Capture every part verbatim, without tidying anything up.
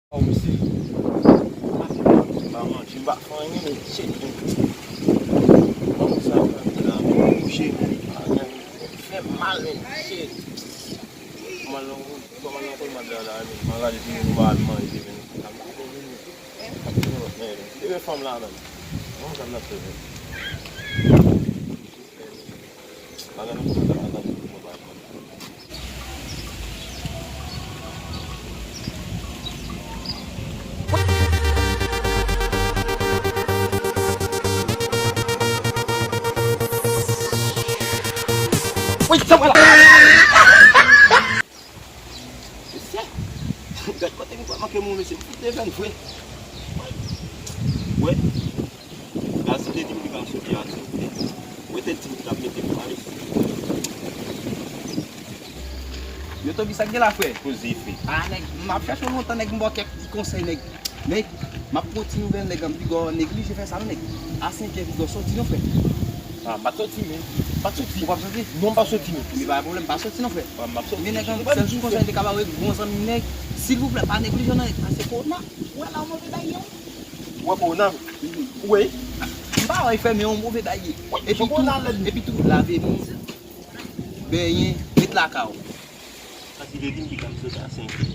Oh, mesye. M pa manje, m pa fè anyen, men shit, men. Ban m sa, m pral kouche, men. Fè mal, men shit. Kòman nan, kòman nan kòl mad la, la, men. M al gade si nou pa al manje, men. Sa m pa bon, men. Sa m pa bon, men. Leve fanm la, men. Ban m sa m nan fè, men. Wi, sa wè la. Mesye, gad kote m pral manke moun, mesye, m fout leve vre. Wè. Gazzy te di m li pral soti a, soti. Mwen te di m li t ap mete m pale. Yo, Toby, sa k gen la, frè? Koze fè. Ah, nèg, m ap chèche w lontan, nèg, m ba w kèk ti konsèy, nèg. Nèg, m ap pran ti nouvèl, nèg, m piga w neglije fè sa, non, nèg. A senkè, piga w soti, non, frè. Ah, m pa t soti, men. M pa t soti. Ou p ap soti? Non, m pa t soti, men. Men pa gen pwoblèm, pa soti, non, frè. Ah, m ap soti. Men, nèg, sèl ti konsèy m te ka ba w, bon zanmi, nèg, silvouplè, pa neglije, non, nèg, pase kòwona. Ou wè la, move bagay yo. Ou wè kòwona? Wi. M pa wè fè, men yon move bagay. Epi tou, epi tou, lave men. Benyen, met lakay ou. Sa se te di m ki ka m soti a senkè.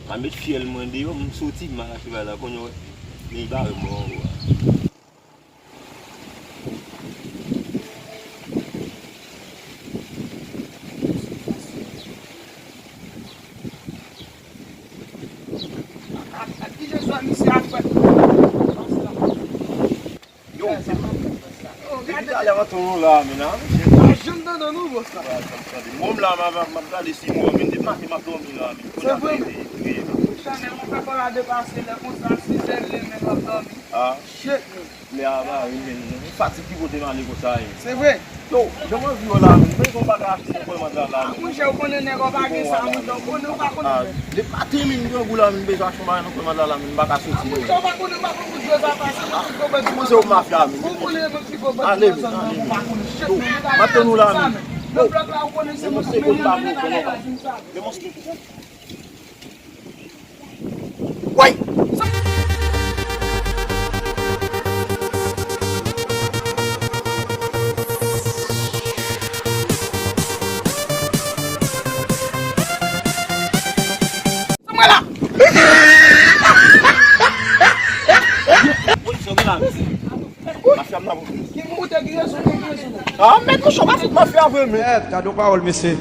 M a met fyèl mwen deyò, m soti, m al achte bagay la, kounye a, men li bare m bò anwo a. Ak, ak ki jan misye ap fè? Yo, depi talè m ap tann ou la, men, a, mesye. Pa janm tande nou, bòs la. Mwen la, m ap, m ap gade si mwen, men, depi maten m ap dòmi la, men. Se vre, men. Chanèl mwen fè kò la depase lè konsa, sizè l, men m ap dòmi. Ah. Shit, men. Lè a ba, wi, men, fatig ki pote m ale konsa, e. Se vre. Yo, jan mwen di w la, men, mwen gon bagay achte nan kòl mad la, la, men. Monchè, ou konnen nèg ou pa gen sa, monchè, ou konnen ou pa konnen. Ah, depi maten, men, grangou la, men, bezwen achte yon bagay nan kòl mad la, la, men, m pa ka soti, men. Monchè, ou pa konnen, ou pa konn kout dlo sa pase, nou tout konprann. Kòmanse yon mafya, men. Ou konnen, men, ti konprann. Ale, men, ale, men. Yo, m ap tann ou la, men. Yo, men, se kout la, men, konnen. Woy! Sa mwen la! Woy, sa mwen la, mesye. Mafya m nan pou. Gen moun te gen rezon, te gen rezon. Ah, mèt, monchè, w pa fout mafya vre, men. Mèt, gade yon pawòl, mesye.